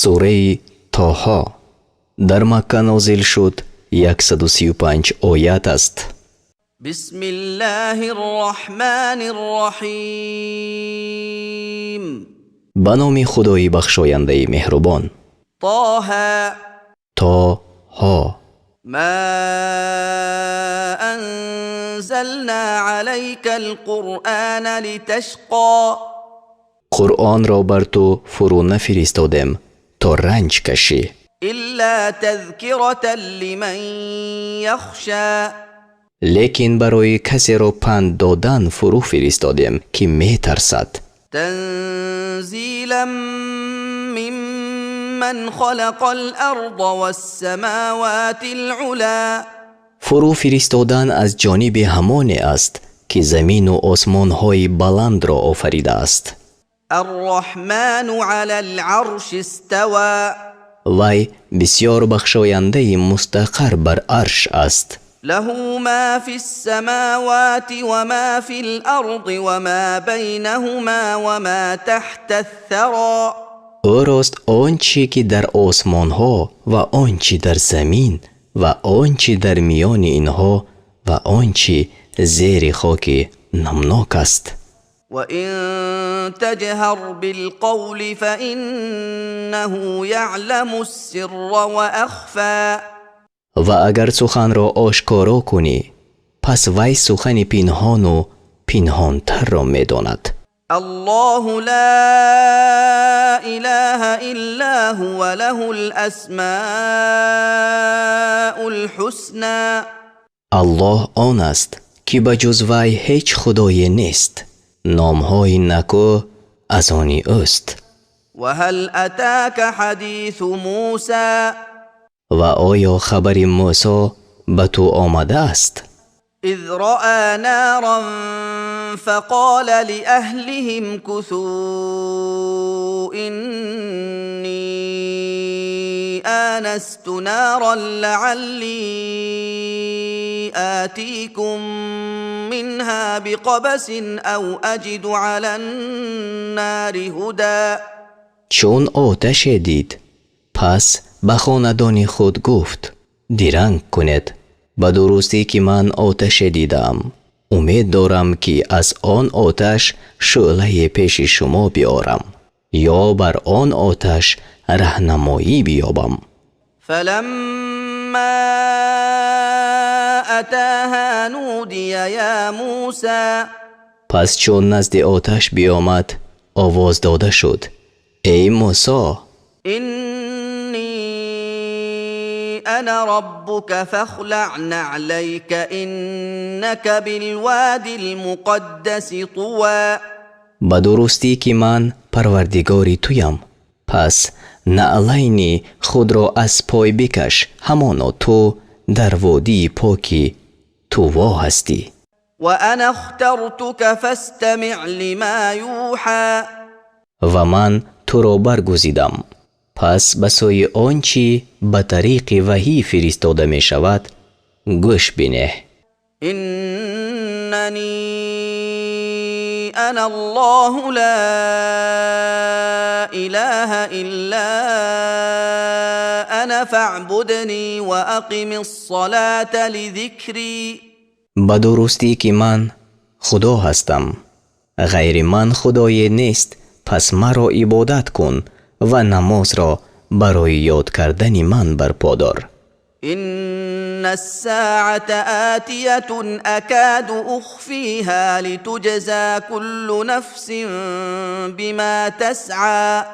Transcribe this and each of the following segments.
Сураи Тоҳо дар Макка нозил шуд, 135 оят аст. بسم الله الرحمن الرحيم. Ба номи Худои бахшояндаи меҳрубон. طه. Тоҳо. ما أنزلنا عليك القرآن لتشقى. Қуръонро бар ту фурӯ нафиристодем, то ранҷ кашӣ. إلا تذكرة لمن يخشى. Лекин барои касеро панд додан фурӯ фиристодем, ки метарсад. تنزيلا ممن خلق الأرض والسماوات العلى. Фурӯ фиристодан аз ҷониби ҳамоне аст, ки замину осмонҳои баландро офаридааст. الرحمن على العرش استوى. Вай бисёр бахшояндаи мустақар бар арш аст. له ما في السماوات وما في الأرض وما بينهما وما تحت الثرى. Ӯрост он чӣ ки дар осмонҳо ва он чӣ дар замин ва он чӣ дар миёни инҳо ва он чӣ зери хоки намнок аст. وإن تجهر بالقول فإنه يعلم السر وأخفى. Ва агар суханро ошкоро кунӣ, пас вай сухани пинҳону пинҳонтарро медонад. الله لا إله إلا هو، له الأسماء الحسنى. Аллоҳ он аст, ки ба ҷуз вай ҳеҷ худое нест, номҳои накӯ аз они ӯст. وهل أتاك حديث موسى؟ Ва оё хабари Мӯсо ба ту омадааст? إذ رأى نارا فقال لأهله امكثوا، إني آنست نارا لعلي آتيكم منها بقبس أو أجد على النار هدى. Чун оташе дид, пас ба хонадони худ гуфт: «Диранг кунед, ба дурустӣ ки ман оташе дидаам, умед дорам, ки аз он оташ шӯълае пеши шумо биёрам ё бар он оташ раҳнамоӣ биёбам». فلما أتاها نودي يا موسى. Пас чун назди оташ биомад, овоз дода шуд: «Эй Мӯсо!» إني أنا ربك فاخلع نعليك، إنك بالواد المقدس طوى. Ба дурустӣ ки ман Парвардигори туям, пас наълайни худро аз пой бикаш, ҳамоно ту дар водии поки Туво ҳастӣ. وأنا اخترتك فاستمع لما يوحى. Ва ман туро баргузидам, пас ба сӯи он чӣ ба тариқи ваҳӣ фиристода мешавад, гӯш бинеҳ. إنني أنا الله، لا إله إلا أنا، فاعبدني وأقم الصلاة لذكري. Ба дурустӣ ки ман Худо ҳастам, ғайри ман худое нест, пас маро ибодат кун ва намозро барои ёд кардани ман барпо дор. إن الساعة آتية، أكاد أخفيها لتجزى كل نفس بما تسعى.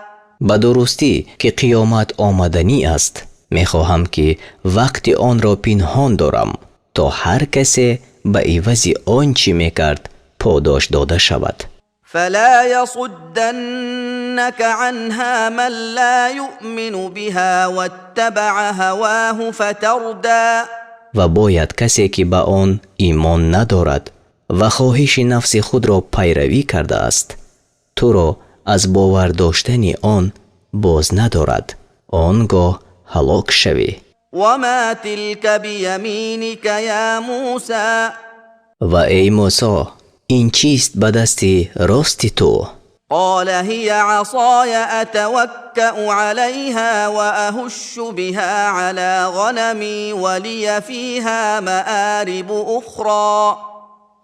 Ба дурустӣ ки қиёмат омаданӣ аст, мехоҳам, ки вақти онро пинҳон дорам, то ҳар касе ба ивази он чӣ мекард подош дода шавад. فلا يصدنك عنها من لا يؤمن بها واتبع هواه فتردى. Ва бояд касе, ки ба он имон надорад ва хоҳиши нафси худро пайравӣ кардааст, туро аз бовар доштани он боз надорад, он гоҳ ҳалок шавӣ. وما تلك بيمينك يا موسى؟ Ва эй Мӯсо, ин чист ба дасти рости ту? قال هي عصاي أتوكأ عليها وأهش بها على غنمي ولي فيها مآرب أخرى.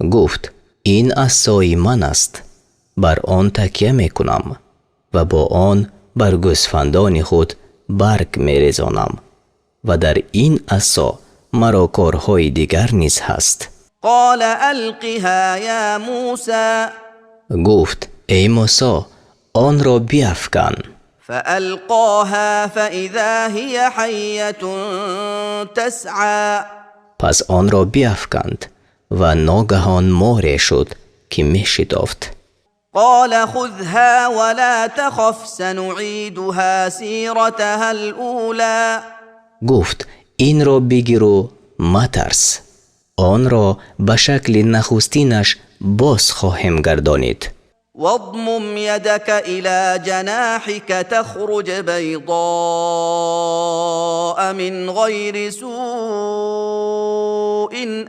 Гуфт: ин асои ман аст, бар он такя мекунам ва бо он бар гӯсфандони худ барг мерезонам ва дар ин асо маро корҳои дигар низ ҳаст. قال ألقها يا موسى. Гуфт: эй Мусо, онро биафкан. فألقاها فإذا هي حية تسعى. Пас онро биафканд ва ногаҳон море шуд, ки мешитофт. قال خذها ولا تخف سنعيدها سيرتها الأولى. Гуфт: инро бигиру матарс, онро ба шакли нахустинаш боз хоҳем гардонид. واضمم يدك إلى جناحك تخرج بيضاء من غير سوء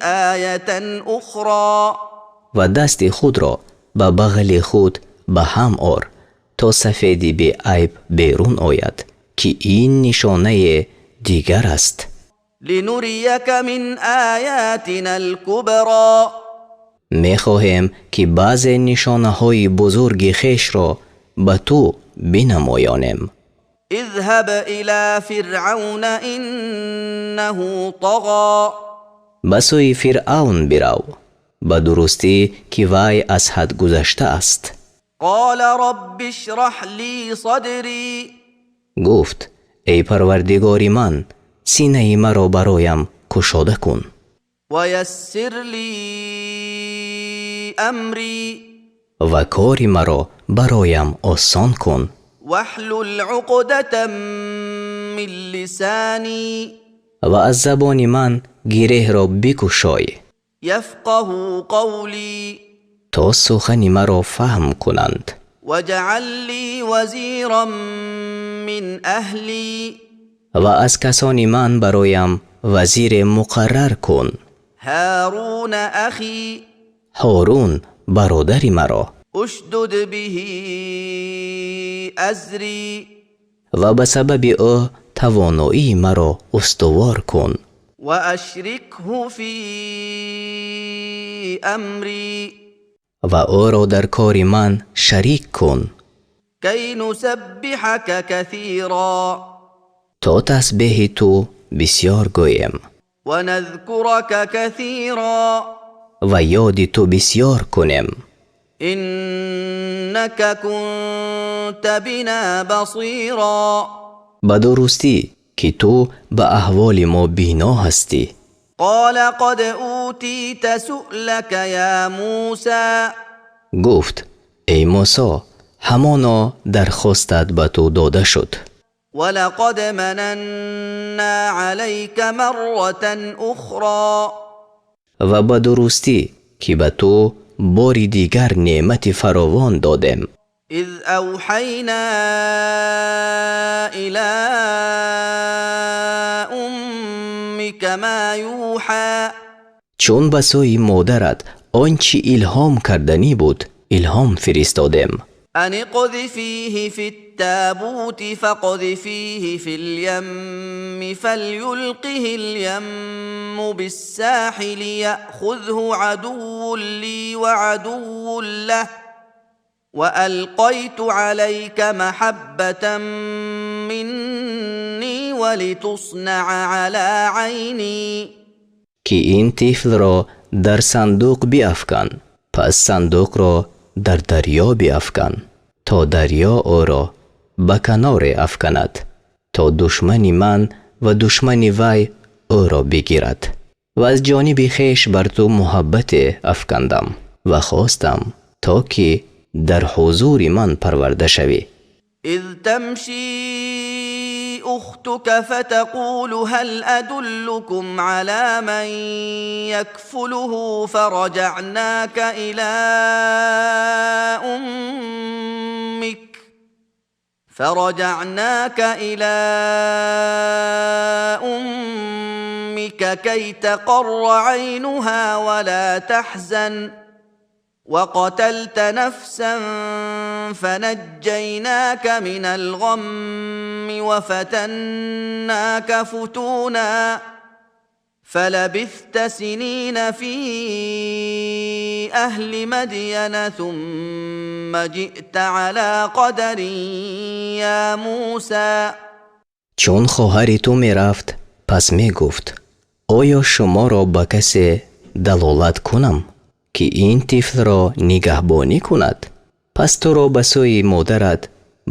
آية أخرى. Ва дасти худро ба бағали худ ба ҳам ор, то сафеди беайб берун ояд, ки ин нишонае дигар аст. لنريك من آياتنا الكبرى. Мехоҳем, ки баъзе нишонаҳои бузурги хешро ба ту бинамоёнем. اذهب إلى فرعون إنه طغى. Ба сӯи Фиръавн бирав, ба дурустӣ, ки вай аз ҳад гузашта аст. قال رب اشرح لي صدري. Гуфт: эй Парвардигори ман, синаи маро бароям кушода кун. ويسر لي أمري. Ва кори маро бароям осон кун. واحلل عقدة من لساني. Ва аз забони ман гиреҳро бикушой. يفقهوا قولي. То сухани маро фаҳм кунанд. واجعل لي وزيرا من أهلي. Ва аз касони ман бароям вазире муқаррар кун. هارون أخي. Ҳорун бародари маро. اشدد به أزري. Ва ба сабаби ӯ тавоноии маро устувор кун. وأشركه في أمري. Ва ӯро дар кори ман шарик кун. كي نسبحك كثيرا. То тасбеҳи ту бисёр гӯем. ونذكرك كثيرا. Ва ёди ту бисёр кунем. إنك كنت بنا بصيرا. Ба дурустӣ, ки ту ба аҳволи мо бино ҳастӣ. قال قد أوتيت سؤلك يا موسى. Гуфт: эй Мусо, ҳамоно дархостат ба ту дода шуд. ولقد مننا عليك مرة أخرى. Ва ба дурустӣ, ки ба ту бори дигар неъмати фаровон додем. إذ أوحينا إلى أمك ما يوحى. Чун ба сӯи модарат он чӣ илҳом карданӣ буд, илҳом фиристодем. أن اقذفيه في التابوت فاقذفيه في اليم فليلقه اليم بالساحل يأخذه عدو لي وعدو له وألقيت عليك محبة مني ولتصنع على عيني. Ки ин тифлро дар сандуқ биафкан, пас сандуқро дар дарё биафкан, то дарё ӯро ба каноре афканад, то душмани ман ва душмани вай ӯро бигирад, ва аз ҷониби хеш бар ту муҳаббате афкандам ва хостам, то ки дар ҳузури ман парварда шавӣ. إذ تمشي أختك فتقول هل أدلكم على من يكفله فرجعناك إلى أمك كي تقر عينها ولا تحزن. وقتلت نفسا فنجيناك من الغم وفتناك فتونا فلبثت سنين في أهل مدين ثم جئت على قدر يا موسى. Чун хоҳари ту мерафт, пас мегуфт: «Оё шуморо ба касе далолат кунам, ки ин тифлро нигаҳбонӣ кунад?» Пас туро ба сӯи модарат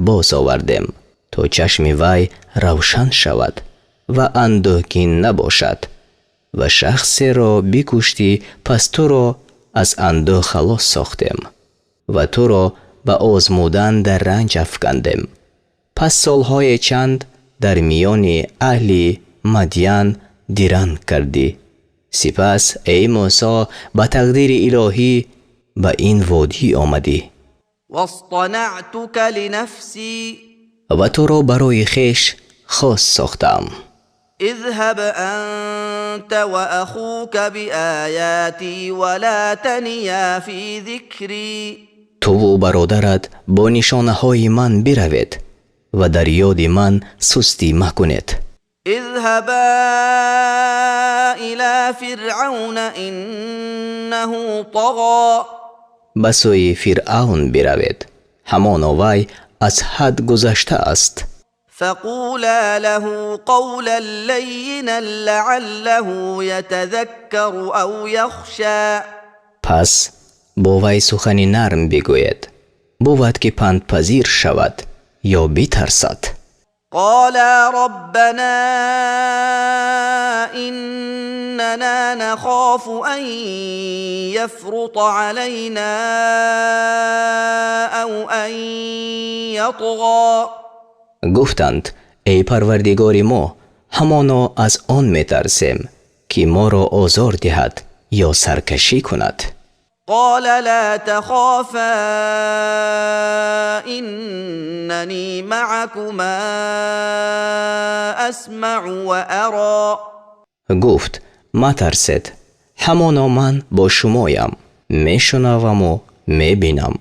боз овардем, то чашми вай равшан шавад ва андӯҳгин набошад. Ва шахсеро бикуштӣ, пас туро аз андӯҳ халос сохтем ва туро ба озмудан дар ранҷ афкандем. Пас солҳое чанд дар миёни аҳли Мадян диранг кардӣ. Сипас, эй Мӯсо, ба тақдири илоҳӣ ба ин водӣ омадӣ. واصطنعتك لنفسي. Ва туро барои хеш хос сохтам. اذهب أنت وأخوك بآياتي ولا تنيا في ذكري. Туву бародарат бо нишонаҳои ман биравед ва дар ёди ман сустӣ макунед. اذهبا إلى فرعون إنه طغى. Ба сӯи Фиръавн биравед, ҳамоно вай аз ҳад гузашта аст. فقولا له قولا لينا لعله يتذكر أو يخشى. Пас бо вай сухани нарм бигӯед, бувад ки пандпазир шавад ё битарсад. قالا ربنا إننا نخاف أن يفرط علينا أو أن يطغى. Гуфтанд: «Эй Парвардигори мо, ҳамоно аз он метарсем, ки моро озор диҳад ё саркашӣ кунад». قال لا تخافا إنني معكما أسمع وأرى. Гуфт: «Матарсед, ҳамоно ман бо шумоям, мешунаваму мебинам».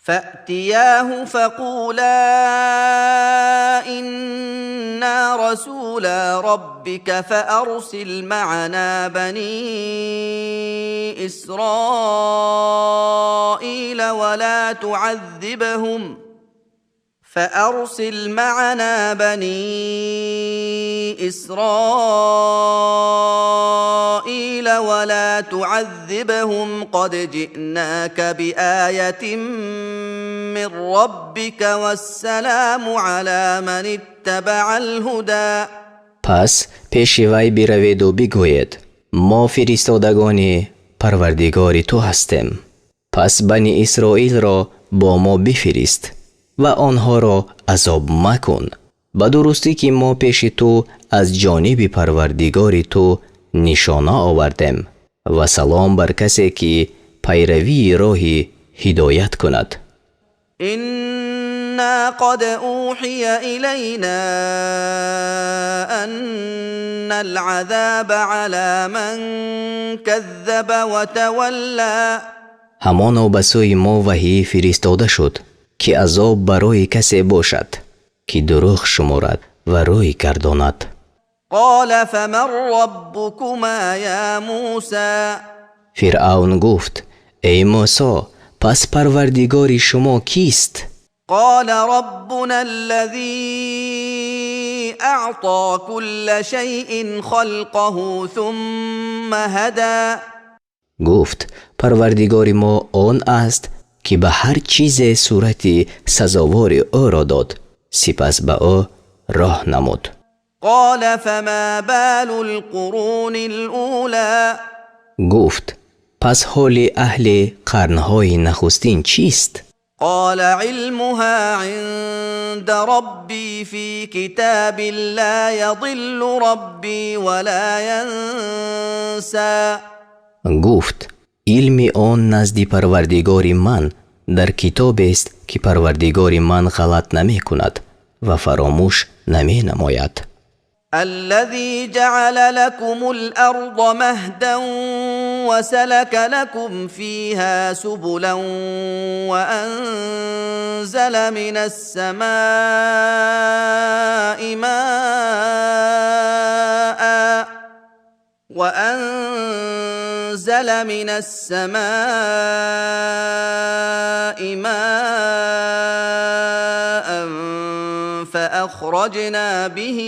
فأتياه فقولا إنا رسولا ربك فأرسل معنا بني إسرائيل ولا تعذبهم، فأرسل معنا بني إسرائيل ولا تعذبهم، قد جئناك بآية من ربك والسلام على من اتبع الهدى. Пас пеши вай бираведу бигӯед: «Мо фиристодагони Парвардигори ту ҳастем, пас Бани Исроилро бо мо бифирист ва онҳоро азоб макун. Ба дурустӣ, ки мо пеши ту аз ҷониби Парвардигори ту нишона овардем ва салом бар касе, ки пайравии роҳи ҳидоят кунад». إنا قد أوحي إلينا أن العذاب على من كذب وتولى. Ҳамоно ба сӯи мо ваҳӣ фиристода шуд, ки азоб барои касе бошад, ки дурӯғ шуморад ва рӯй гардонад. قال فمن ربكما يا موسى؟ Фиръавн гуфт: «Эй Мӯсо, пас Парвардигори шумо кист?» قال ربنا الذي أعطى كل شيء خلقه ثم هدى. Гуфт: «Парвардигори мо он аст, ки ба ҳар чизе сурати сазовори ӯро дод, сипас ба ӯ роҳ намуд». قال فما بال القرون الأولى؟ Гуфт: «Пас ҳоли аҳли қарнҳои нахустин чист?» قال علمها عند ربي في كتاب لا يضل ربي ولا ينسى. Гуфт: «Илми он назди Парвардигори ман дар китобест, ки Парвардигори ман ғалат намекунад ва фаромӯш наменамояд». الذي جعل لكم الأرض مهدا وسلك لكم فيها سبلا وأنزل من السماء ماء وأنزل من السماء ماء فأخرجنا به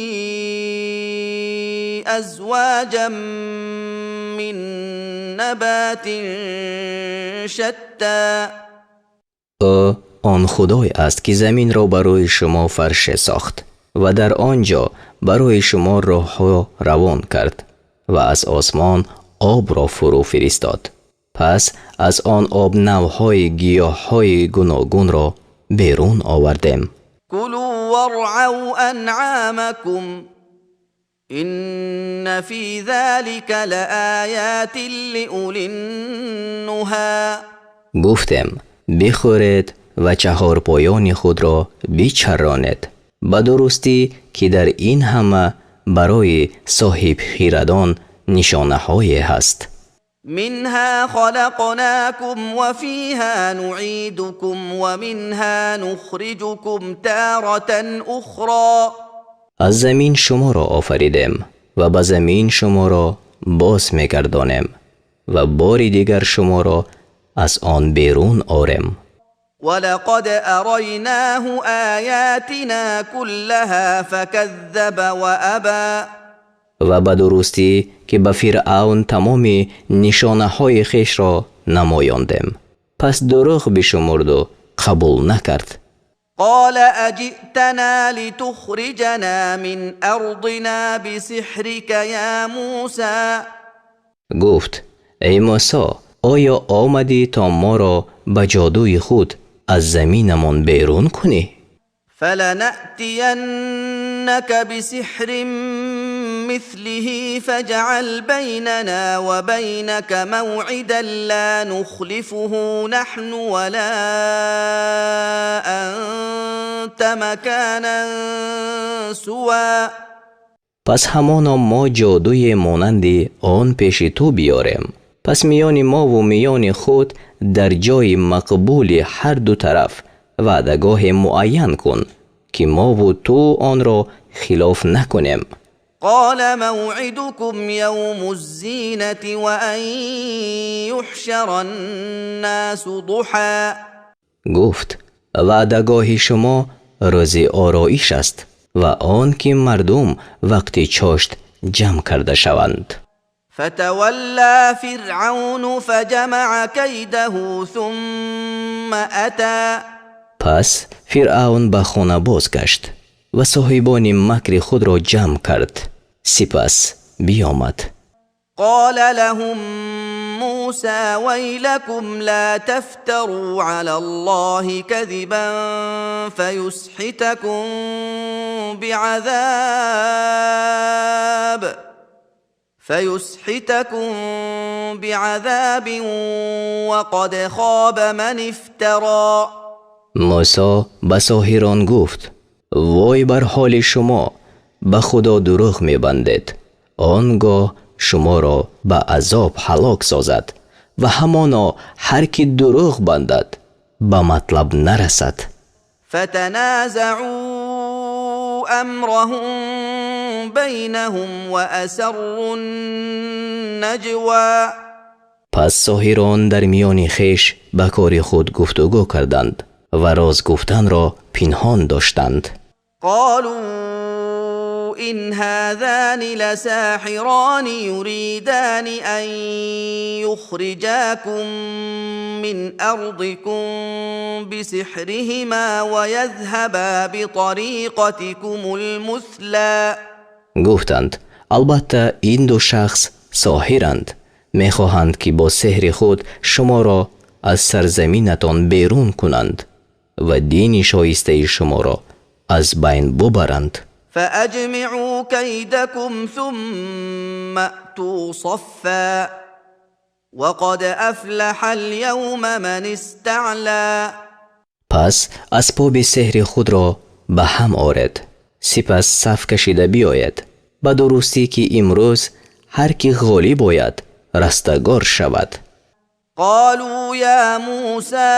أزواجا من نبات شتى. Ӯ он Худое аст, ки заминро барои шумо фарше сохт ва дар он ҷо барои шумо роҳҳо равон кард ва аз осмон обро фурӯ фиристод. Пас аз он об навъҳои гиёҳҳои гуногунро берун овардем. كلوا وارعوا أنعامكم إن في ذلك لآيات لأولي النهى. Гуфтем: бихӯред ва чаҳорпоёни худро бичаронед. Ба дурустӣ, ки дар ин ҳама барои соҳибхирадон нишонаҳое ҳаст. منها خلقناكم وفيها نعيدكم ومنها نخرجكم تارة أخرى. Аз замин шуморо офаридем ва ба замин шуморо боз мегардонем ва бори дигар шуморо аз он берун орем. ولقد أريناه آياتنا كلها فكذب وأبى. Ва ба дурустӣ, ки ба Фиръавн тамоми нишонаҳои хешро намоёндем, пас дурӯғ бишумурду қабул накард. قال أجئتنا لتخرجنا من أرضنا بسحرك يا موسى؟ Гуфт: эй Мусо, оё омадӣ то моро ба ҷодуи худ аз заминамон берун кунӣ? فلنأتينك بسحر مثله فاجعل بيننا وبينك موعدا لا نخلفه نحن ولا أنت مكانا سوى. Пас ҳамоно мо ҷодуе монанди он пеши ту биёрем. Пас миёни мову миёни худ дар ҷои мақбули ҳар ду тараф ваъдагоҳе муайян кун, ки мову ту онро хилоф накунем. قال موعدكم يوم الزينة وأن يحشر الناس ضحى. Гуфт: ваъдагоҳи шумо рӯзи ороиш аст ва он ки мардум вақти чошт ҷамъ карда шаванд. فتولى فرعون فجمع كيده ثم أتى. Пас Фиръавн ба хона бозгашт ва соҳибони макри худро ҷамъ кард, сипас биёмад. قال لهم موسى ويلكم لا تفتروا على الله كذبا فيسحتكم بعذاب وقد خاب من افترى. Мусо ба соҳирон гуфт: вой бар ҳоли шумо, ба Худо дурӯғ мебандед, он гоҳ шуморо ба азоб ҳалок созад ва ҳамоно ҳар ки дурӯғ бандад, ба матлаб нарасад. فتنازعوا أمرهم بينهم وأسروا النجوى. Пас соҳирон дар миёни хеш ба кори худ гуфтугӯ карданд ва роз гуфтанро пинҳон доштанд. قالوا إن هذان لساحران يريدان أن يخرجاكم من أرضكم بسحرهما ويذهبا بطريقتكم المثلى. Гуфтанд: албатта, ин ду шахс соҳиранд, мехоҳанд, ки бо сеҳри худ шуморо аз сарзаминатон берун кунанд ва дини шоистаи шуморо аз байн бубаранд. فأجمعوا كيدكم ثم أتوا صفا وقد أفلح اليوم من استعلى. Пас асбоби сеҳри худро ба ҳам оред, сипас саф кашида биёед. Ба дурустӣ, ки имрӯз ҳар ки ғолиб ояд, Растагор шавад. Қолӯ ё Мӯсо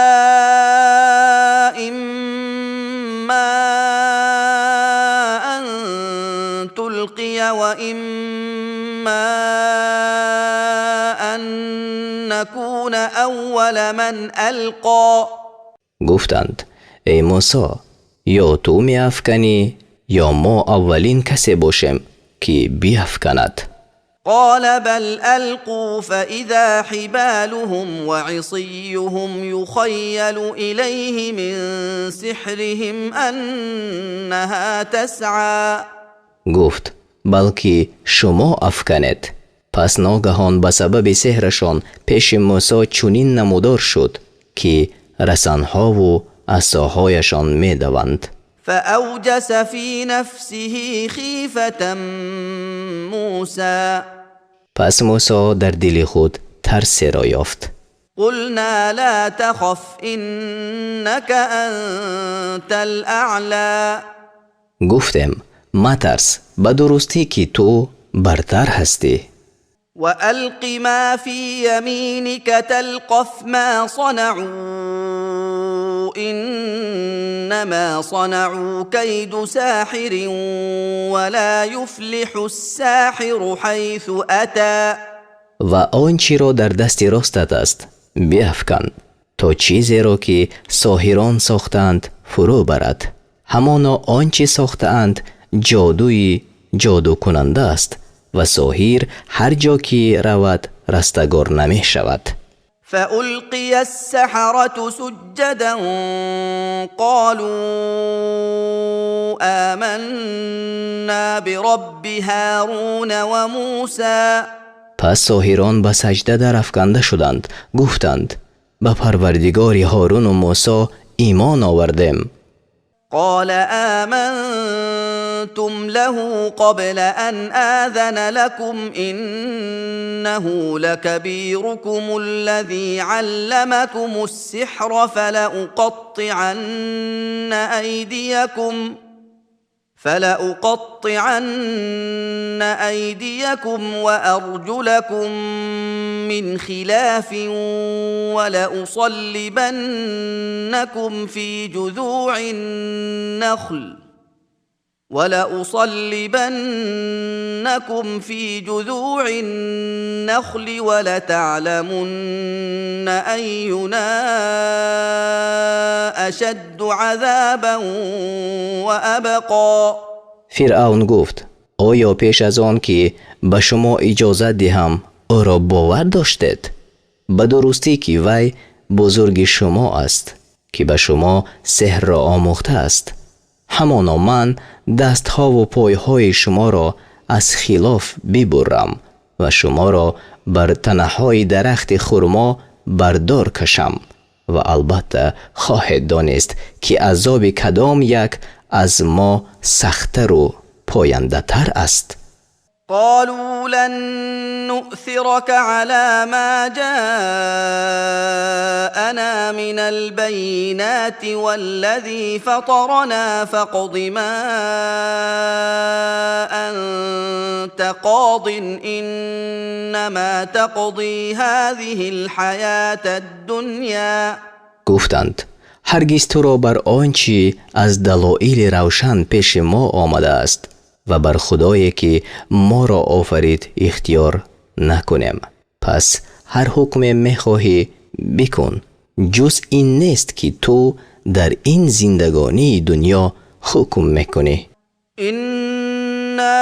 иммо ан тулқия ва иммо ан накӯна аввала ман алқо. Гуфтанд: эй Мӯсо, ё ту меафканӣ, ё мо аввалин касе бошем, ки биафканад. Қола бал алқӯ, фаизо ҳиболуҳум ва исийюҳум юхайялу илайҳи мин сиҳриҳим аннаҳо тасъо. Гуфт: балки шумо афканед. Пас ногаҳон ба сабаби сеҳрашон пеши Мӯсо чунин намудор шуд, ки расанҳову асоҳояшон медаванд. Фаавҷаса фӣ нафсиҳи хифатан Мӯсо. Пас Мӯсо дар дили худ тарсеро ёфт. Қулно ло тахаф, иннака антал аъло. Гуфтем: матарс, ба дурустӣ ки ту бартар ҳастӣ. Ва алқи мо фӣ яминика талқаф мо санаъӯ, иннамо санаъӯ кайду соҳирин, ва ло юфлиҳус соҳиру ҳайсу ато. Ва он чиро дар дасти ростат аст биафкан, то чизеро ки соҳирон сохтаанд фурӯ барад. Ҳамоно он чи сохтаанд ҷодуи ҷодукунанда аст ва соҳир ҳар ҷо ки равад растагор намешавад. Фаулқияс саҳарату суҷҷадан қолӯ оманно биробби Ҳорун ва Мӯсо. Пас соҳирон ба саҷда дарафканда шуданд, гуфтанд: ба Парвардигори Ҳорун ва Мӯсо имон овардем. Қола омантум лаҳу қабла ан озана лакум, иннаҳу лакабирукумуллазӣ алламакумус сиҳра, фалауқаттиъанна айдиякум ва арҷулакум мин хилофин, ва лаусаллибаннакум фӣ ҷузӯъин нахл ва лаусаллибаннакум фӣ ҷузӯъин нахли, ва латаъламунна айюно ашадду азобан ва абқо. Фиръавн гуфт: оё пеш аз он ки ба шумо иҷозат диҳам ӯро бовар доштед? Ба дурустӣ ки вай бузурги шумо аст, ки ба шумо сеҳрро омӯхтааст. Ҳамоно ман дастҳову пойҳои шуморо аз хилоф бибурам ва шуморо бар танаҳои дарахти хурмо бардор кашам ва албатта хоҳед донист, ки азоби кадом як аз мо сахттару пояндатар аст. Қолӯ лан нуъсирака ъало мо ҷоано минал баййиноти валлазӣ фатарано, фақзи мо анта қозин, иннамо тақзӣ ҳозиҳил ҳаётад дунё. Гуфтанд: ҳаргиз туро бар он чи аз далоили равшан пеши мо омадааст ва бар Худое ки моро офарид ихтиёр накунем. Пас ҳар ҳукме мехоҳӣ бикун, ҷуз ин нест ки ту дар ин зиндагонии дунё ҳукм мекунӣ. Инна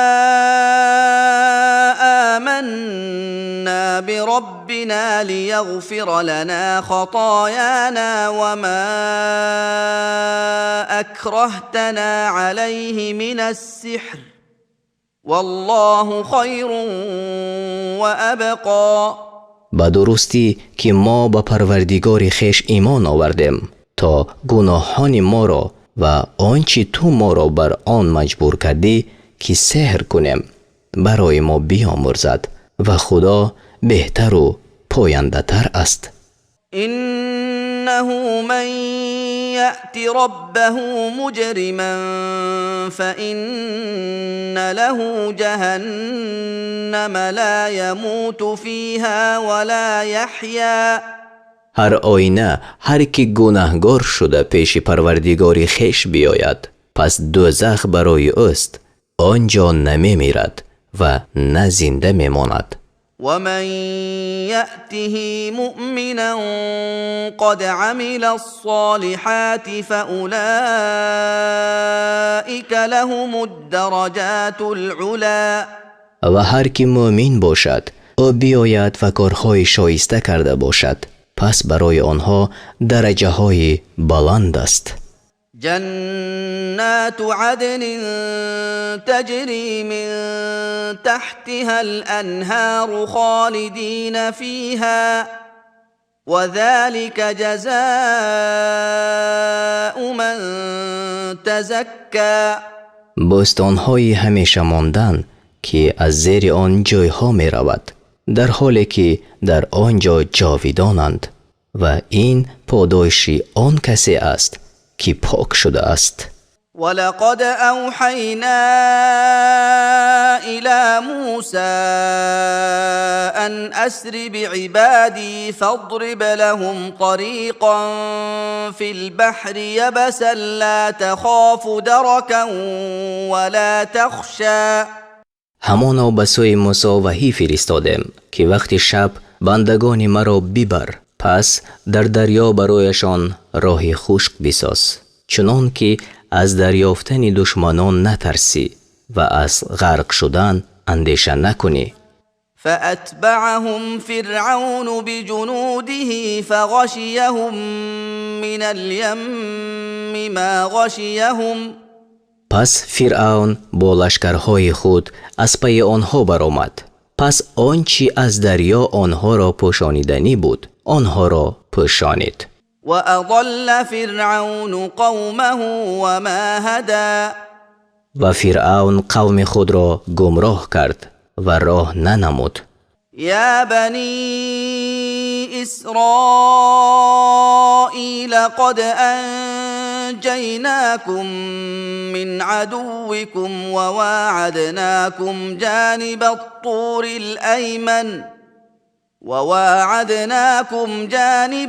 оманна бироббино лияғфира лано хатоёно ва мо акраҳтано ъалайҳи минас сиҳр, валлоҳу хайрун ва абқо. Ба дурустӣ ки мо ба Парвардигори хеш имон овардем, то гуноҳони моро ва он чи ту моро бар он маҷбур кардӣ ки сеҳр кунем барои мо биёмурзад ва Худо беҳтару пояндатар аст. Инна إنه من يأت ربه مجرما فإن له جهنم لا يموت فيها ولا يحيا. Ҳар оина, ҳар ки гунаҳгор шуда пеши Парвардигори хеш биёяд, пас дӯзах барои ӯст, он ҷо намемирад ва на зинда мемонад. ومن يأته مؤمنا قد عمل الصالحات فأولئك لهم الدرجات العلى. Ва ҳар ки мӯмин бошад, ӯ биёяд ва корҳои шоиста карда бошад, пас барои онҳо дараҷаҳои баланд аст. جنات عدن تجري من تحتها الأنهار خالدين فيها، وذلك جزاء من تزكى. Бӯстонҳои ҳамеша мондан, ки аз зери он ҷойҳо меравад, дар ҳоле ки дар он ҷо ҷовидонанд, ва ин подоши он касе аст, ки пок шудааст. ولقد أوحينا إلى موسى أن أسر بعبادي فاضرب لهم طريقا في البحر يبسا لا تخاف دركا ولا تخشى. Ҳамоно ба сӯи Мусо ваҳӣ фиристодем, ки вақти шаб бандагони маро бибар, пас дар дарё барояшон роҳи хушк бисоз, чунон ки аз дарёфтани душманон натарсӣ ва аз ғарқ шудан андеша накунӣ. فأتبعهم فرعون بجنوده فغشيهم من اليم ما غشيهم. Пас Фиръавн бо лашкарҳои худ аз пайи онҳо баромад, пас он чӣ аз дарё онҳоро пӯшониданӣ буд, онҳоро пӯшонид. وأضل فرعون قومه وما هدى. Ва Фиръавн қавми худро гумроҳ кард ва роҳ нанамуд. يا بني إسرائيل قد أنجيناكم من عدوكم وواعدناكم جانب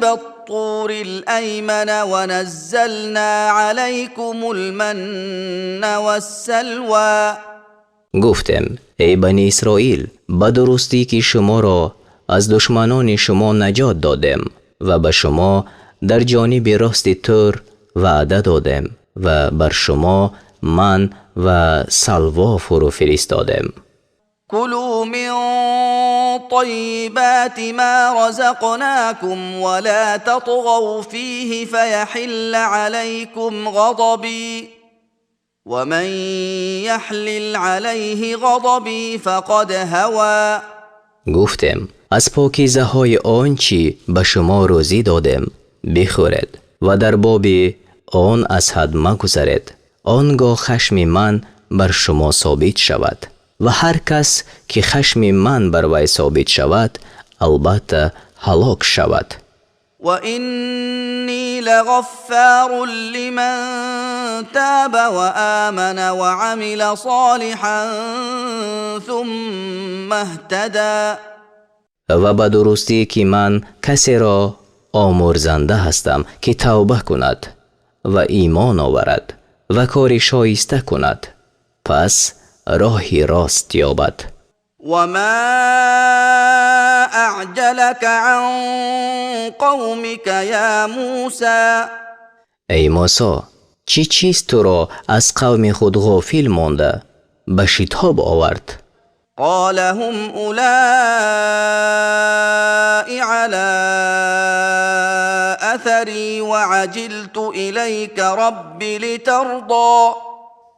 الطور الأيمن ونزلنا عليكم المن والسلوى. Гуфтем: эй Бани Исроил, ба дурустӣ ки шуморо аз душманони шумо наҷот додем ва ба шумо дар ҷониби рости Тур ваъда додем ва бар шумо ман ва салво фурӯ фиристодем. كلوا من طيبات ما رزقناكم ولا تطغوا فيه فيحل عليكم غضبي، ومن يحلل عليه غضبي فقد هوى. Гуфтем: аз покизаҳои он чӣ ба шумо рӯзӣ додем бихӯред ва дар боби он аз ҳад магузаред, он гоҳ хашми ман бар шумо собит шавад, ва ҳар кас ки хашми ман бар вай собит шавад, албатта ҳалок шавад. وإني لغفار لمن تاب وآمن وعمل صالحا ثم اهتدى. Ва ба дурустӣ ки ман касеро омӯрзанда ҳастам, ки тавба кунад ва имон оварад ва кори шоиста кунад, пас роҳи рост ёбад. وما أعجلك عن قومك يا موسى؟ Эй Мусо, чӣ чиз туро аз қавми худ ғофил монда ба шитоб овард? قال هم أولئك على أثري وعجلت إليك رب لترضى.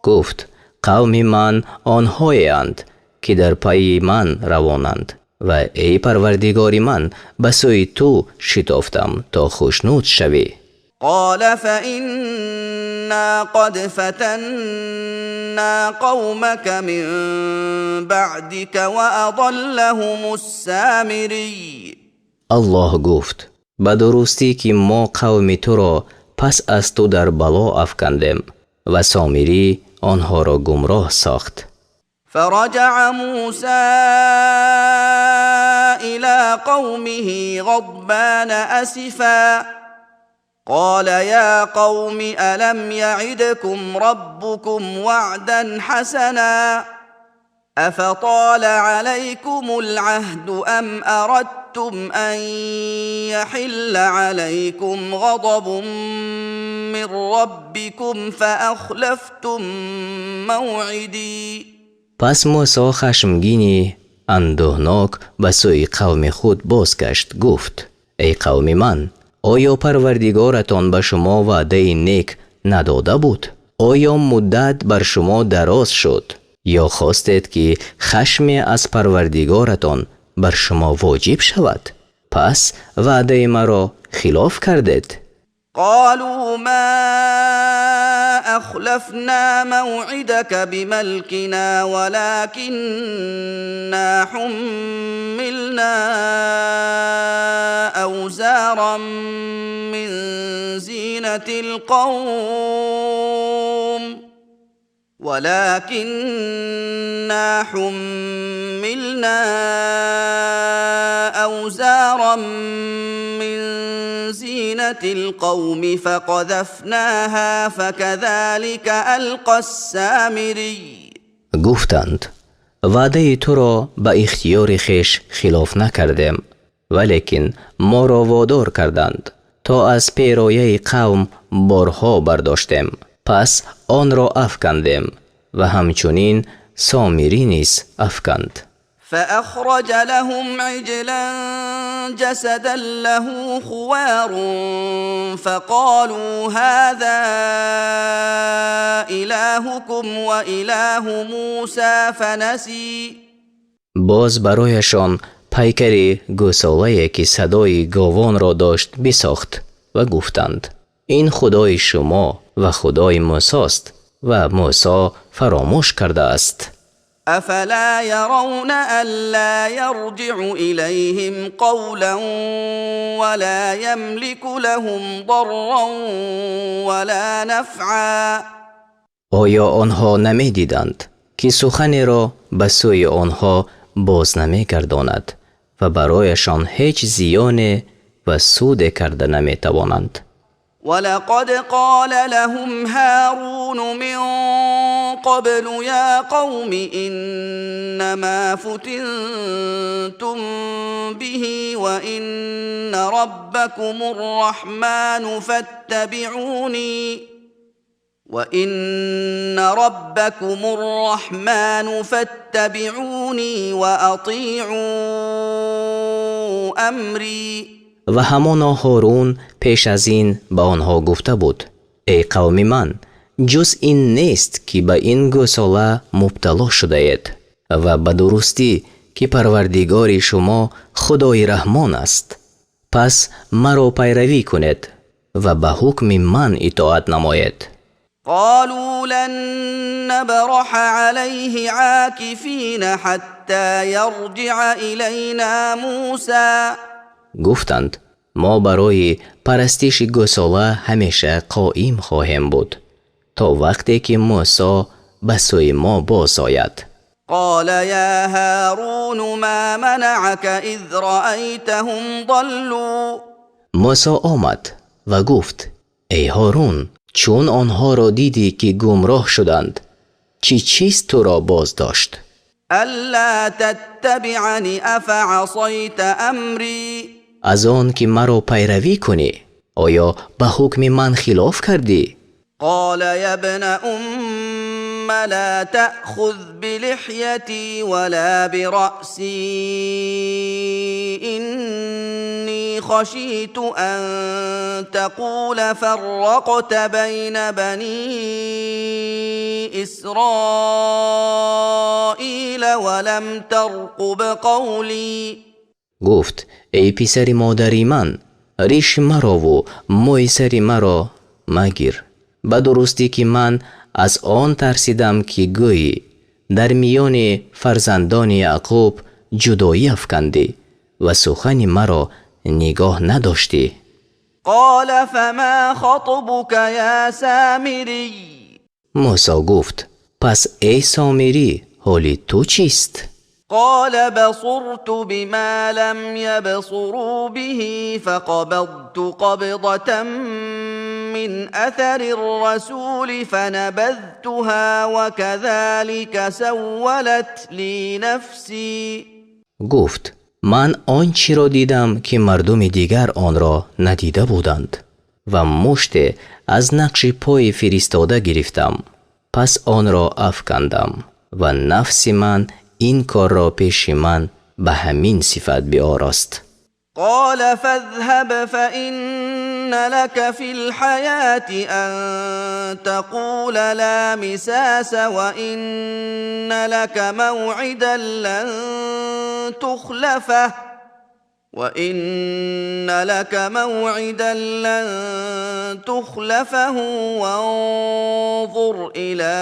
Гуфт: қавми ман онҳоеанд, ки дар пайи ман равонанд, ва эй Парвардигори ман, ба сӯи ту шитофтам, то хушнуд шавӣ. قال فإنا قد فتنا قومك من بعدك وأضلهم السامري. Аллоҳ гуфт: Ба дурустӣ ки мо қавми туро пас аз ту дар бало афкандем ва Сомирӣ онҳоро гумроҳ сохт. فرجع موسى إلى قومه غضبان أسفا قال يا قوم ألم يعدكم ربكم وعدا حسنا أفطال عليكم العهد أم أردتم أن يحل عليكم غضب من ربكم فأخلفتم موعدي. Пас Мусо хашмгини андӯҳнок ба сӯи қавми худ бозгашт, гуфт: эй қавми ман, оё Парвардигоратон ба шумо ваъдаи нек надода буд? Оё муддат бар шумо дароз шуд ё хостед ки хашме аз Парвардигоратон бар шумо воҷиб шавад, пас ваъдаи маро хилоф кардед? قالوا ما أخلفنا موعدك بملكنا ولكنا حملنا أوزارا من زينة القوم ولكنا حملنا أوزارا من زينة القوم فقذفناها فكذلك ألقى السامري. Гуфтанд: ваъдаи туро ба ихтиёри хеш хилоф накардем, валекин моро водор карданд, то аз перояи қавм борҳо бардоштем, пас онро афкандем ва ҳамчунин Сомирӣ низ афканд. فأخرج لهم عجلا جسدا له خوار فقالوا هذا إلهكم وإله موسى فنسي. Боз барояшон пайкари гӯсолае, ки садои говонро дошт, бисохт ва гуфтанд: ин худои шумо ва худои Мусост ва Мусо фаромӯш кардааст. أفلا يرون ألا يرجع إليهم قولا ولا يملك لهم ضرا ولا نفعا. Оё онҳо намедиданд, ки суханеро ба сӯи онҳо боз намегардонад ва барояшон ҳеҷ зиёне ва суде карда наметавонанд? ولقد قال لهم هارون من قبل يا قوم إنما فتنتم به وإن ربكم الرحمن فاتبعوني وإن ربكم الرحمن فاتبعوني وأطيعوا أمري. Ва ҳамоно Ҳорун пеш аз ин ба онҳо гуфта буд: эй қавми ман, ҷуз ин нест, ки ба ин гӯсола мубтало шудаед ва ба дурустӣ ки Парвардигори шумо Худои Раҳмон аст, пас маро пайравӣ кунед ва ба ҳукми ман итоат намоед. قالوا لن نبرح عليه عاكفين حتى يرجع إلينا موسى. Гуфтанд: мо барои парастиши гӯсола ҳамеша қоим хоҳем буд, то вақте ки Мусо ба сӯи мо боз ояд. قال يا هارون ما منعك إذ رأيتهم ضلوا. Мусо омад ва гуфт: эй Ҳорун, чун онҳоро дидӣ, ки гумроҳ шуданд, чӣ чиз туро боз дошт? ألا تتبعن أفعصيت أمري. Аз он ки маро пайравӣ кунӣ, оё ба ҳукми ман хилоф кардӣ? قال يا ابن أم لا تأخذ بلحيتي ولا برأسي إني خشيت أن تقول فرقت بين بني إسرائيل ولم ترقب قولي. Гуфт: эй писари модари ман, риши марову мӯи сари маро магир. Ба дурустӣ ки ман аз он тарсидам, ки гӯӣ дар миёни фарзандони Яъқуб ҷудоӣ афкандӣ ва сухани маро Нигоҳ надоштӣ. قال فما خطبك يا سامري؟ Мусо гуфт: пас, эй Сомирӣ, ҳоли ту чист? قال بصرت بما لم يبصروا به، فقبضت قبضة من أثر الرسول فنبذتها، وكذلك سولت لي نفسي. Гуфт: ман он чиро дидам, ки мардуми дигар онро надида буданд, ва муште аз нақши пои фиристода гирифтам, пас онро афкандам ва нафси ман ин корро пеши ман ба ҳамин сифат биорост. قال فاذهب، فإن لك في الحياة أن تقول لا مساس، وإن لك موعدا لن تخلفه، وإن لك موعدا لن تخلفه، وانظر إلى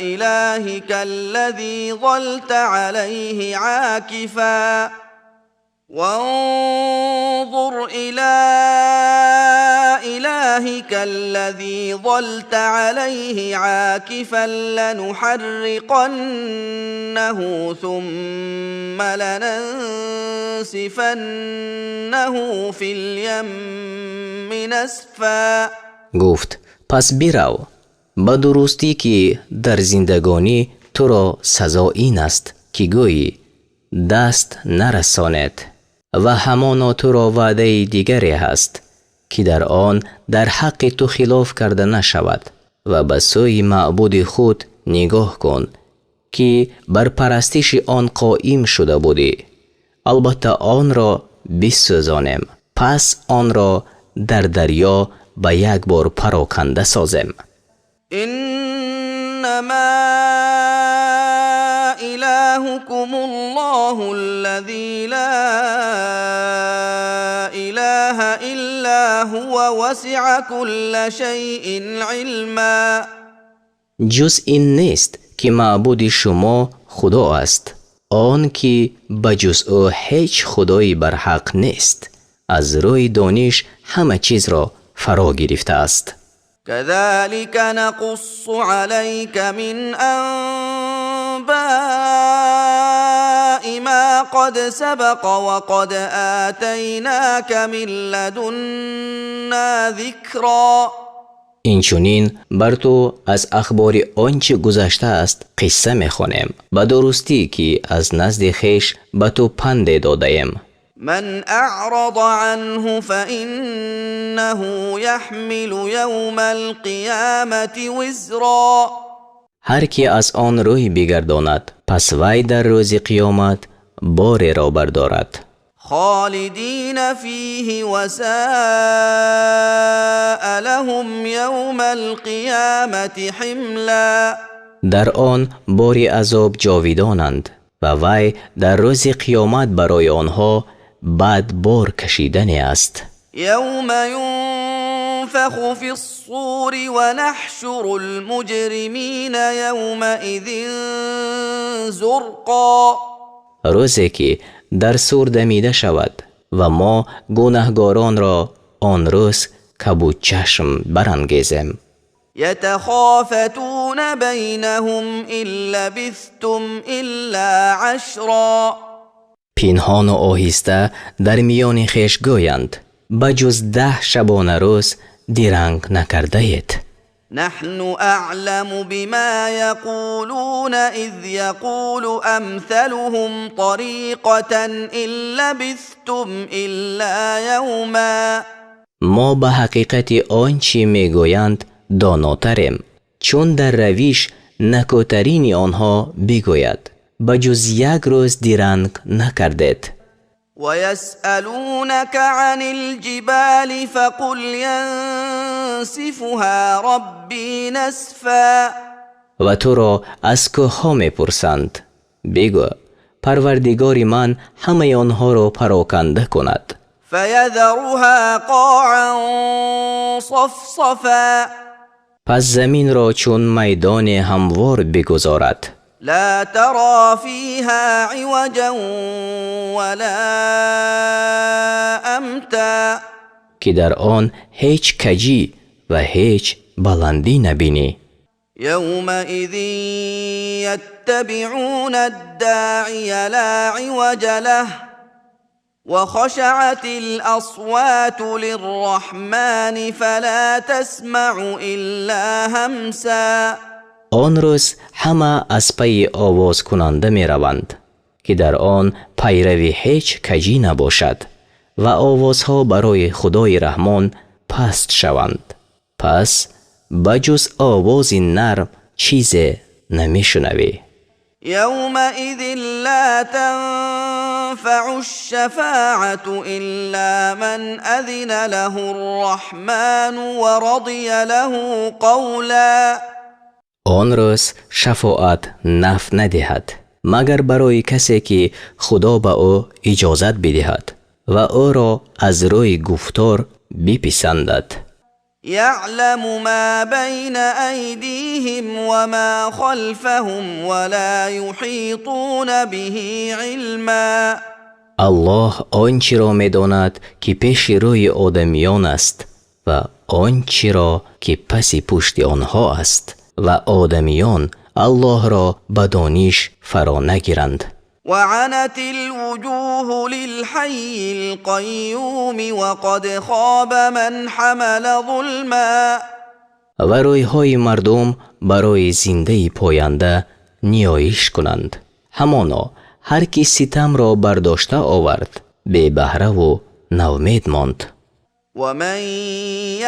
إلهك الذي ظلت عليه عاكفا، وانظر إلى إلهك الذي ظلت عليه عاكفا، لنحرقنه ثم لننسفنه في اليم نسفا. Гуфт: пас бирав, ба дурустӣ ки дар зиндагонӣ туро сазо ин аст, ки гӯӣ: даст нарасонед, ва ҳамоно туро ваъдаи дигаре ҳаст, ки дар он дар ҳаққи ту хилоф карда нашавад, ва ба сӯи маъбуди худ нигоҳ кун, ки бар парастиши он қоим шуда будӣ. Албатта онро бисӯзонем, пас онро дар дарё ба як бор пароканда созем. إنما إلهكم الله الذي لا إله إلا هو، وسع كل شيء علما. Ҷуз ин нест, ки маъбуди шумо Худо аст, он ки ба ҷуз ӯ ҳеҷ худои барҳақ нест, аз рӯи дониш ҳама чизро фаро гирифтааст. كذلك نقص عليك من أنباء ما قد سبق، وقد آتيناك من لدنا ذكرا. Инчунин бар ту аз ахбори он чӣ гузаштааст қисса мехонем. Ба дурустӣ ки аз назди хеш ба ту панде додаем. من أعرض عنه فإنه يحمل يوم القيامة وزرا. Ҳар ки аз он рӯй бигардонад, пас вай дар рӯзи қиёмат бореро бардорад. خالدين فيه، وساء لهم يوم القيامة حملا. Дар он бори азоб ҷовидонанд ва вай дар рӯзи қиёмат барои онҳо бад бор кашидане аст. يوم ينفخ في الصور، ونحشر المجرمين يومئذ زرقا. Рӯзе ки дар сур дамида шавад ва мо гунаҳгоронро он рӯз кабудчашм барангезем. يتخافتون بينهم إن لبثتم إلا عشرا. Пинҳону оҳиста дар миёни хеш гӯянд: ба ҷуз 10 шабона рӯз диранг накардаед. نحن أعلم بما يقولون إذ يقول أمثلهم طريقة إن لبثتم إلا يوما. Мо ба ҳақиқати он чӣ мегӯянд донотарем, чун дар равиш накӯтарини онҳо бигӯяд: ба ҷуз як рӯз диранг накардед. ويسألونك عن الجبال، فقل ينسفها ربي نسفا. Ва туро аз кӯҳҳо мепурсанд. Бигӯ: Парвардигори ман ҳамаи онҳоро пароканда кунад. فيذرها قاعا صفصفا. Пас заминро чун майдоне ҳамвор бигузорад. Ла тара фиҳа иваҷан ва ла амта. Ки дар он ҳеҷ каҷӣ ва ҳеҷ баландӣ набинӣ. Явмаизин яттабиъуна-д-доъия ла иваҷа лаҳу ва хашаъатил-асвоту лир-раҳмани фала тасмаъу илла ҳамса. Он рӯз ҳама аз пайи овозкунанда мераванд, ки дар он пайрави ҳеҷ каҷӣ набошад ва овозҳо барои Худои Раҳмон паст шаванд. Пас ба ҷуз овози нарм чизе намешунавӣ. Явмаизин ла танфаъуш-шафоату илла ман азина лаҳур-раҳману ва радия лаҳу қавла. Он рӯз шафоат нафъ надиҳад, магар барои касе ки Худо ба ӯ иҷозат бидиҳад ва ӯро аз рӯи гуфтор биписандад. Яъламу ма байна айдиҳим ва ма халфаҳум ва ла юҳитуна биҳи илма. Аллоҳ он чиро медонад, ки пеши рӯи одамиён аст ва он чиро ки паси пушти онҳо аст ва одамиён Аллоҳро ба дониш фаро нагиранд. Ва ъанатил-вуҷуҳу лилҳаййил-қайюми ва қад хоба ман ҳамала зулма. Ва рӯйҳои мардум барои зиндаи поянда ниёиш кунанд. Ҳамоно ҳар ки ситамро бардошта овард, бебаҳраву навмед монд. Ва ман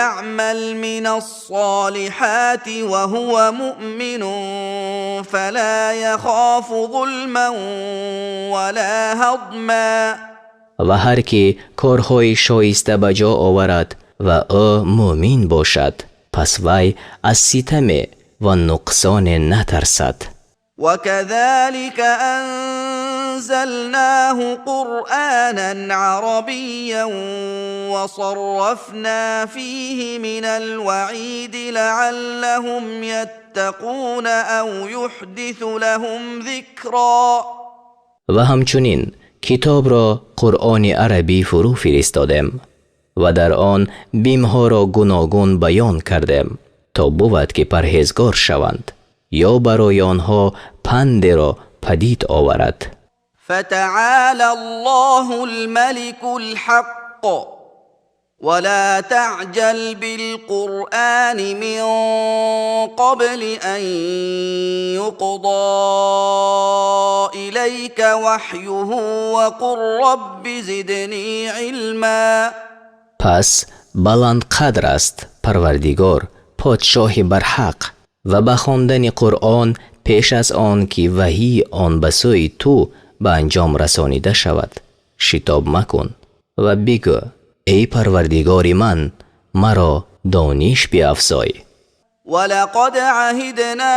яъмал минас-солиҳоти ва ҳува муъминун фала яхофу зулман ва ла ҳазма. Ва ҳар ки корҳои шоиста ба ҷо оварад ва ӯ муъмин бошад, пас вай аз ситаме ва нуқсоне натарсад. Ва казалика анзалнаҳу қуръонан арабиян ва саррафна фиҳи минал-ваъиди лаъаллаҳум яттақуна ав юҳдису лаҳум зикро. Ва ҳамчунин китобро Қуръони арабӣ фурӯ фиристодем ва дар он бимҳоро гуногун баён кардем, то бувад ки парҳезгор шаванд ё барои онҳо пандеро падид оварад. Фатаъолаллоҳул маликул ҳаққ ва ла таъҷал билқуръони мин қабли ан юқзо илайка ваҳюҳу ва қур рабби зидни илма. Пас баландқадр аст Парвардигор, подшоҳи барҳақ, ва ба хондани Қуръон пеш аз он ки ваҳии он ба сӯи ту ба анҷом расонида шавад, шитоб макун ва бигӯ: эй Парвардигори ман, маро дониш биафзой. Ва лақад аҳидна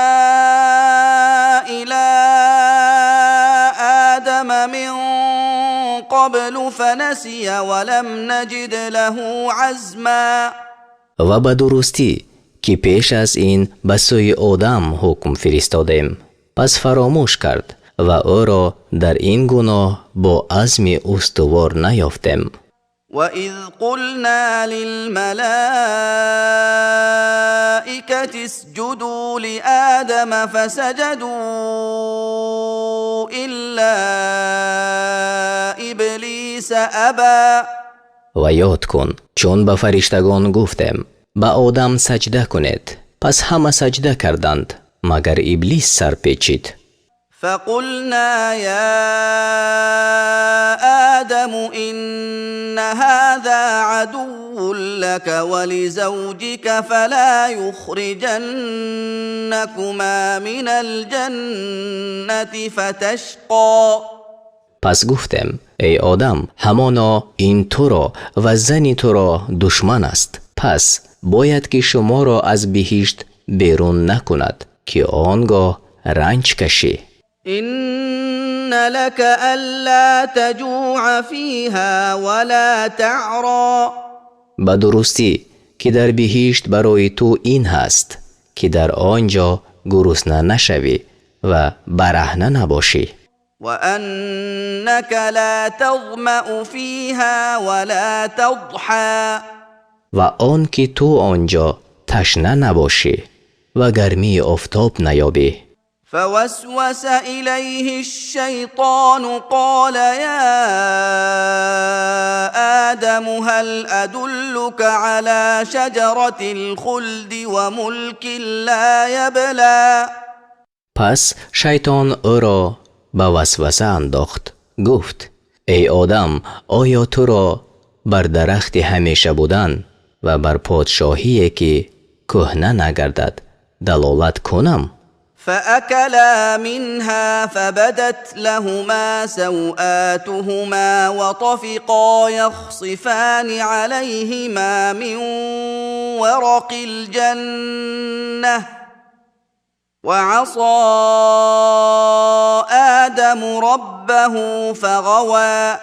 ило Одама мин қаблу фанасия ва лам наҷид лаҳу азма. Ва ба дурустӣ ки пеш аз ин ба сӯи Одам ҳукм фиристодем, пас фаромӯш кард ва ӯро дар ин гуноҳ бо азми устувор наёфтем. Ва из қулна лилмалоикати исҷуду лиодама фасаҷаду илла иблиса аба. Ва ёд кун, чун ба фариштагон гуфтем: ба Одам саҷда кунед, пас ҳама саҷда карданд, магар Иблис сарпечид. Фақулна я Одаму инна ҳоза адуввун лака ва лизавҷика фала юхриҷаннакума минал ҷаннати фаташқо. Пас гуфтем: эй Одам, ҳамоно ин туро ва зани туро душман аст, пас бояд ки шуморо аз биҳишт берун накунад, ки он гоҳ ранҷ кашӣ. Инна лака алла таҷуъа фиҳа ва ла таъро. Ба дурустӣ ки дар биҳишт барои ту ин ҳаст, ки дар он ҷо гурусна нашавӣ Ва бараҳна набошӣ. وأنك لا تظمأ فيها ولا تضحى. Ва он ки ту он ҷо ташна набошӣ ва гармии офтоб наёбӣ. فوسوس إليه الشيطان قال يا آدم هل أدلك على شجرة الخلد وملك لا يبلى؟ Пас шайтон ӯро ба васваса андохт, гуфт: эй Одам, оё туро бар дарахти ҳамеша будан ва бар подшоҳие ки кӯҳна нагардад далолат кунам? فأكلا منها فبدت لهما سوآتهما وطفقا يخصفان عليهما من ورق الجنة وعصى آدم ربه فغوى.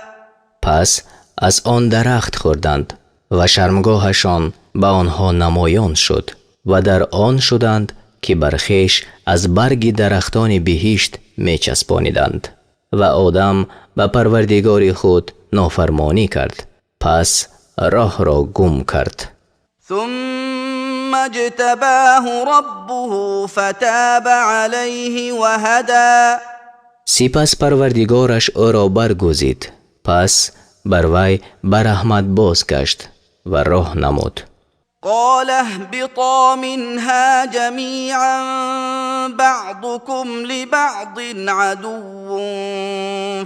Пас аз он дарахт хӯрданд ва шармгоҳашон ба онҳо намоён шуд ва дар он шуданд ки бар хеш аз барги дарахтони биҳишт мечаспониданд ва Одам ба Парвардигори худ нофармонӣ кард, пас роҳро гум кард. ثم اجتباه ربه فتاب عليه وهدى. Сипас Парвардигораш ӯро баргузид, пас бар вай ба раҳмат бозгашт ва роҳ намуд. قال اهبطا منها جميعا بعضكم لبعض عدو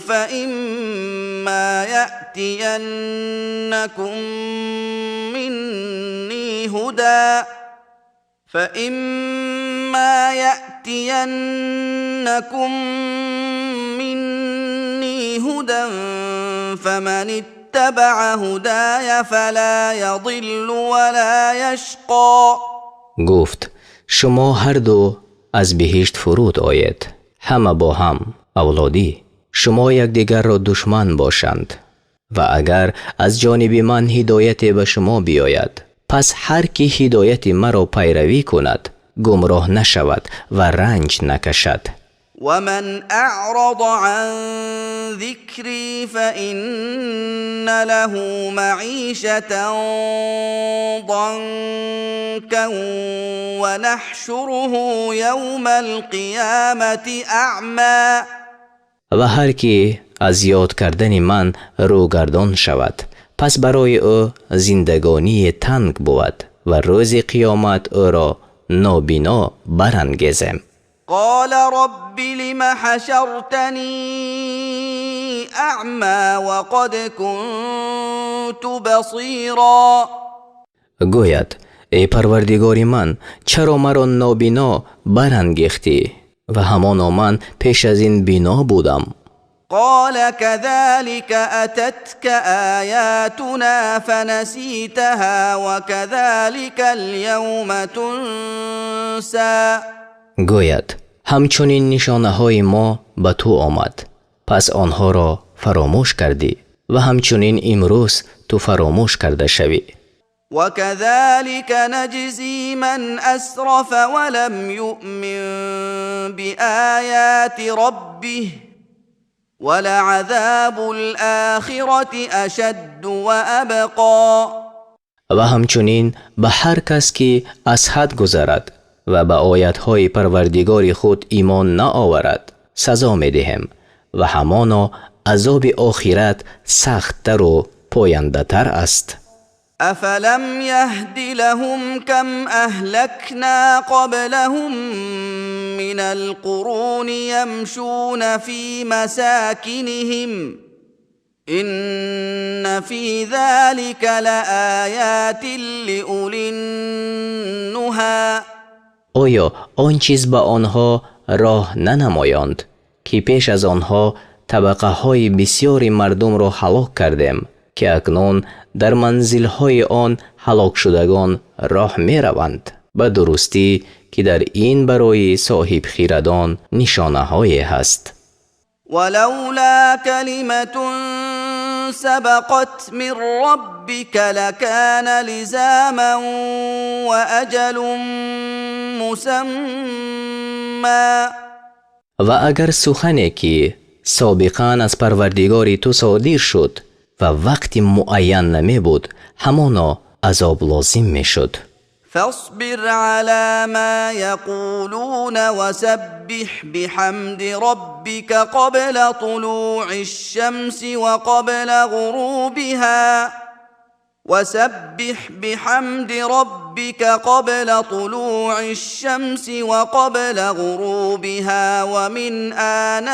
فإما يأتينكم مني هدى فإما يأتينكم مني هدى فمن اتبع هداي فلا يضل ولا يشقى. Гуфт: шумо ҳарду аз биҳишт фуруд оед, ҳама бо ҳам авлодӣ шумо якдигарро душман бошанд ва агар аз ҷониби ман ҳидояте ба шумо биёяд, пас ҳар ки ҳидояти маро пайравӣ кунад, гумроҳ нашавад ва ранҷ накашад. ومن أعرض عن ذكري فإن له معيشة ضنكا ونحشره يوم القيامة أعمى. Ва ҳар ки аз ёд кардани ман рӯгардон шавад, пас барои ӯ зиндагонии танг бувад ва рӯзи қиёмат ӯро нобино барангезем. قال رب لم حشرتني أعمى وقد كنت بصيرا؟ Гӯяд: эй Парвардигори ман, чаро маро нобино барангехтӣ ва ҳамоно ман пеш аз ин бино будам? قال كذلك أتتك آياتنا فنسيتها وكذلك اليوم تنسى. Гӯяд: ҳамчунин нишонаҳои мо ба ту омад, пас онҳоро фаромӯш кардӣ ва ҳамчунин имрӯз ту фаромӯш карда шавӣ. وكذلك نجزي من أسرف ولم يؤمن بآيات ربه ولعذاب الآخرة أشد وأبقى. Ва ҳамчунин ба ҳар кас ки аз ҳад гузарад ва ба оятҳои Парвардигори худ имон наоварад, сазо медиҳем ва ҳамоно азоби охират сахттару пояндатар аст. أفلم يهد لهم كم أهلكنا قبلهم من القرون يمشون في مساكنهم إن في ذلك لآيات لأولي النهى. Оё он чиз ба онҳо роҳ нанамоёнд, ки пеш аз онҳо табақаҳои бисёри мардумро ҳалок кардем, ки акнун дар манзилҳои он ҳалокшудагон роҳ мераванд? Ба дурустӣ, ки дар ин барои соҳибхирадон нишонаҳое ҳаст. ولولا كلمة سبقت من ربك لكان لزاما وأجل مسمى. Ва агар сухане ки собиқан аз Парвардигори ту содир шуд ва вақти муайян намебуд, ҳамоно азоб лозим мешуд. فاصبر على ما يقولون وسبح بحمد ربك قبل طلوع الشمس وقبل غروبها، وسبح بحمد ربك قبل طلوع الشمس وقبل غروبها، ومن آناء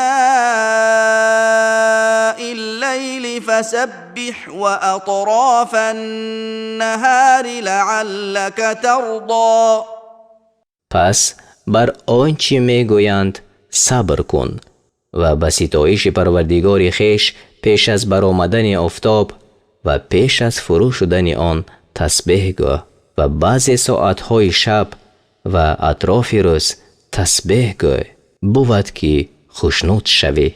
الليل فسبح وأطراف النهار لعلك ترضى. Пас бар он чӣ мегӯянд сабр кун ва ба ситоиши Парвардигори хеш пеш аз баромадани офтоб ва пеш аз фурӯ шудани он тасбеҳ гӯ ва баъзе соатҳои шаб ва атрофи рӯз тасбеҳ гӯй, бувад ки хушнуд шавӣ.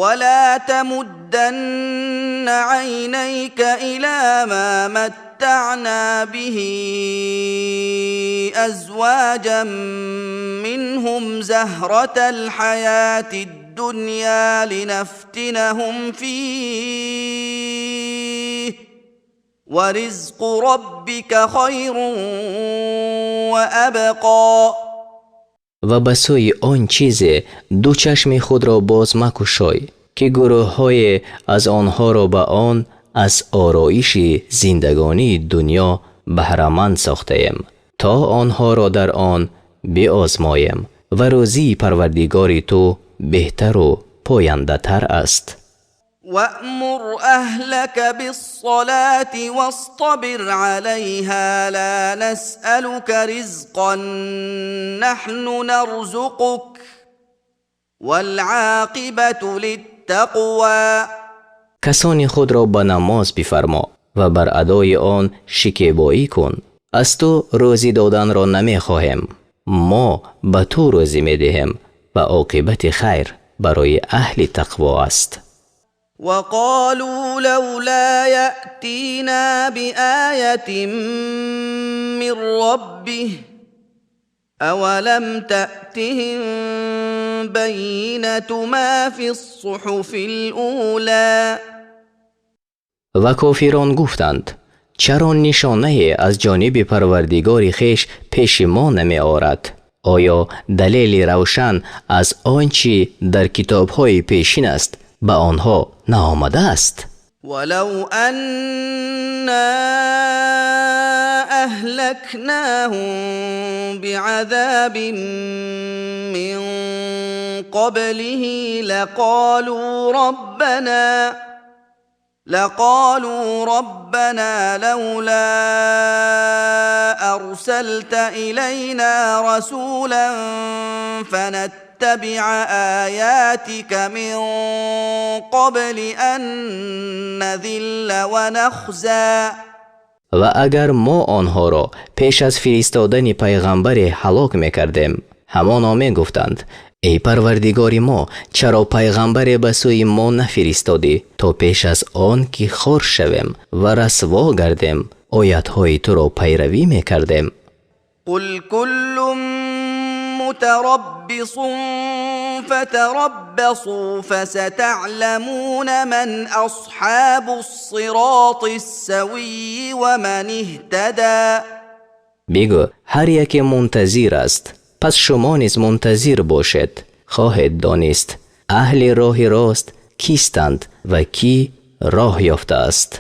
ولا تمدن عينيك إلى ما متعنا به أزواجا منهم زهرة الحياة الدنيا لنفتنهم فيه، ورزق ربك خير وأبقى. Ва ба сӯи он чизе ду чашми худро боз макушой, ки гурӯҳҳое аз онҳоро ба он аз ороиши зиндагонии дунё баҳраманд сохтаем, то онҳоро дар он биозмоем, ва рӯзии Парвардигори ту беҳтару пояндатар аст. وأمر أهلك بالصلاة واصطبر عليها، لا نسألك رزقا، نحن نرزقك، والعاقبة للتقوى. Касони худро ба намоз бифармо ва бар адои он шикебоӣ кун. Аз ту рӯзӣ доданро намехоҳем, мо ба ту рӯзӣ медиҳем, ва оқибати хайр барои аҳли тақво аст. وقالوا لولا يأتينا بآية من ربه، أولم تأتهم بينة ما في الصحف الأولى. Ва кофирон гуфтанд: чаро нишонае аз ҷониби Парвардигори хеш пеши мо намеорад? Оё далели равшан аз он чӣ дар китобҳои пешин аст ба онҳо наомадааст? ولو أنا أهلكناهم بعذاب من قبله لقالوا ربنا لولا أرسلت إلينا رسولا فنتبع آياتك من قبل أن نذل ونخزى. Ва агар мо онҳоро пеш аз фиристодани пайғамбаре ҳалок мекардем, ҳамоно мегуфтанд: эй Парвардигори мо, чаро пайғамбаре ба сӯи мо нафиристодӣ, то пеш аз он ки хор шавем ва расво гардем, оятҳои туро пайравӣ мекардем? قل كل متربص فتربصوا، فستعلمون من أصحاب الصراط السوي ومن اهتدى. Бигӯ: ҳар яке мунтазир аст, пас шумо низ мунтазир бошед. Хоҳед донист, аҳли роҳи рост кистанд ва кӣ роҳ ёфтааст.